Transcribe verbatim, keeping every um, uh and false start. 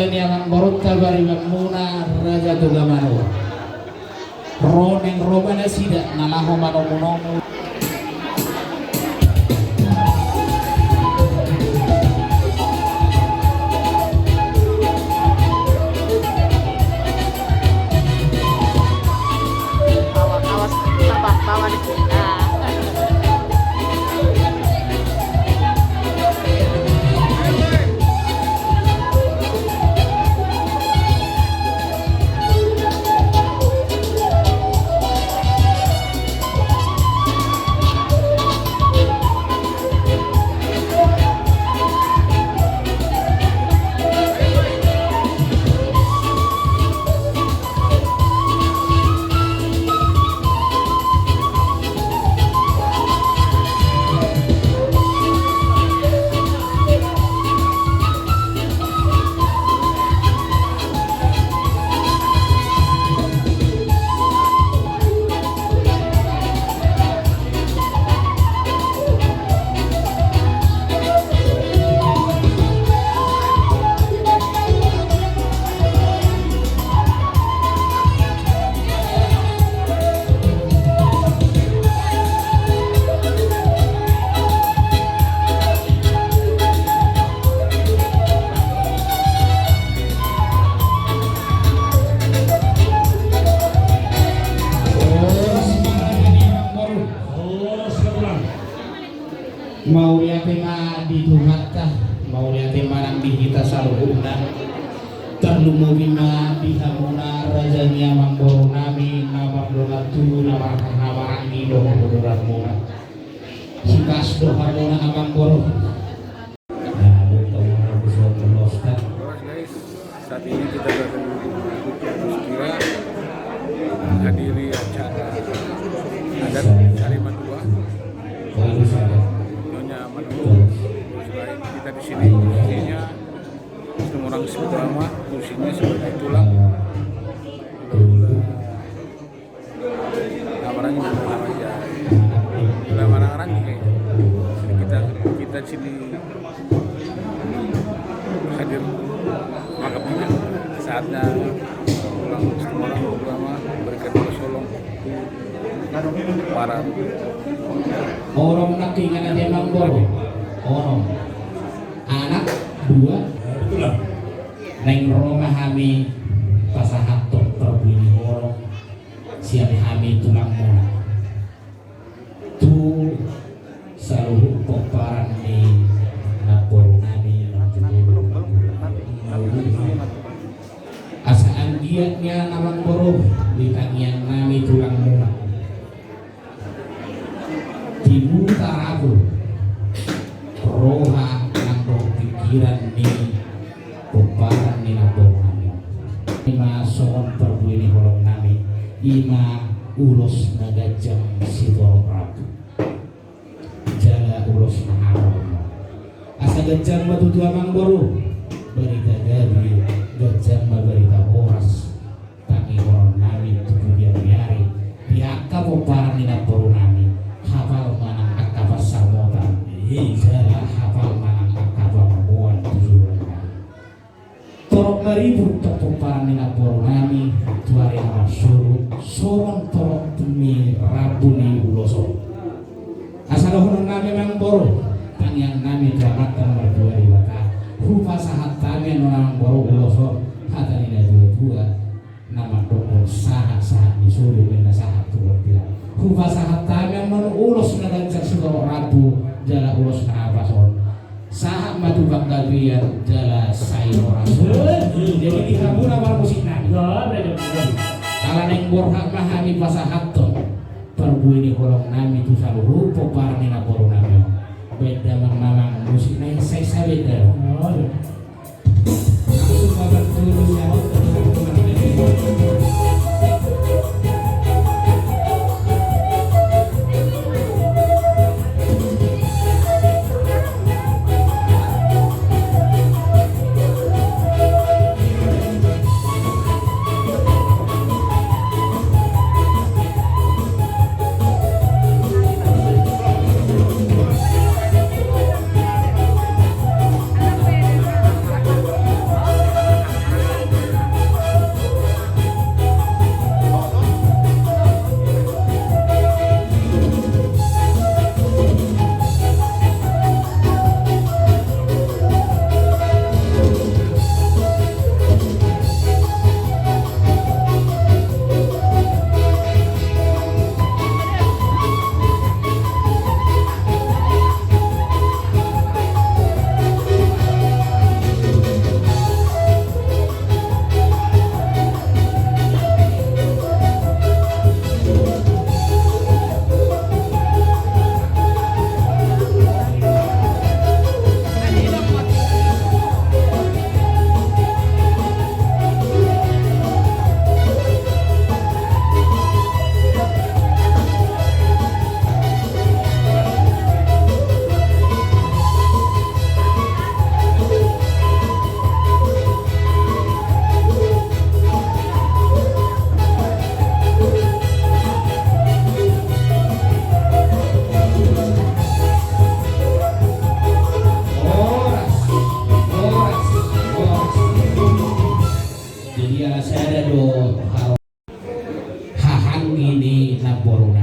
Ni amangborunta, paribanmuna Raja Toga Manurung. Ro naeng ro ma nasida na laho manomunomu. Awas, awas, bawa, bawa di. Nah. Mauliate ma di Tuhanta, mauliate ma nang di hita saluhutna. Tarlumobi ma di hamuna raja ni amangboru nami na mardongan tubu na marhahamaranggi dohot uduranmuna. Sikas do hamuna amangboru. Nah, adong tau marhaha so berloskan. Horas, guys. Saat ini kita berada di Bukit Muskira, menghadiri acara adat Sarimatua. Nyonya Manurung, terus lain kita di sini posisinya, Situmorang Sibutuama, fungsinya sebagai tulang. Tulang, Nah, barang ini, barang ini. Udah barang-barang nih, kayak. Kita, kita sini hadir mangkap juga. Saatnya tulang, Situmorang Sibutuama memberikan solong para orang nak ingat aja emang, bro. Orang anak dua. Betul lah. Naeng ro ma hami pasahathon parbue ni holong sian hami tulangmuna tu saluhut pomparan ni namboru nami. Asa anggiat nian amangboru di tangiang nami tulangmuna. Tibu tarabul roha nang dohot pingkiran ni pomparan ni namboru nami. Ima songon parbue ni holong nami, ima ulos na ganjang sitorop rambu jala ulos na haram. Asa ganjang ma tutu amangboru barita gabe, ganjang ma barita horas. Tangihonon nami tu pudian ni ari di angka pomparan ni namboru nami, hapal ma nang angka pansamotan, jala hapal ma nang angka pangomoan tu joloan nami. Torop maribur do pomparan ni namboru nami tu ari na marsuru, songon torop ni rambu ni ulos on. Asa dohonon nami amangboru, tangiang nami tu Amanta na martua Debata, hupasahat hami annon amangboru ulos on, hata ni natuatua na mandok sahat-sahat ni solu ma na sahat tu portibi. Hupasahat hami annon ulos na ganjang sitorop rambu jala ulos na hapas on. Sahat ma tu panggabean jala sai horas. Jadi di hamuna parmusik nami. Ala naeng borhat ma hami pasahathon parbue ni holong nami tu saluhut pomparan ni namboru nami on. Baen damang ma musik nai, sai sabaen damang. Sada do haro hahanggi ni namboru.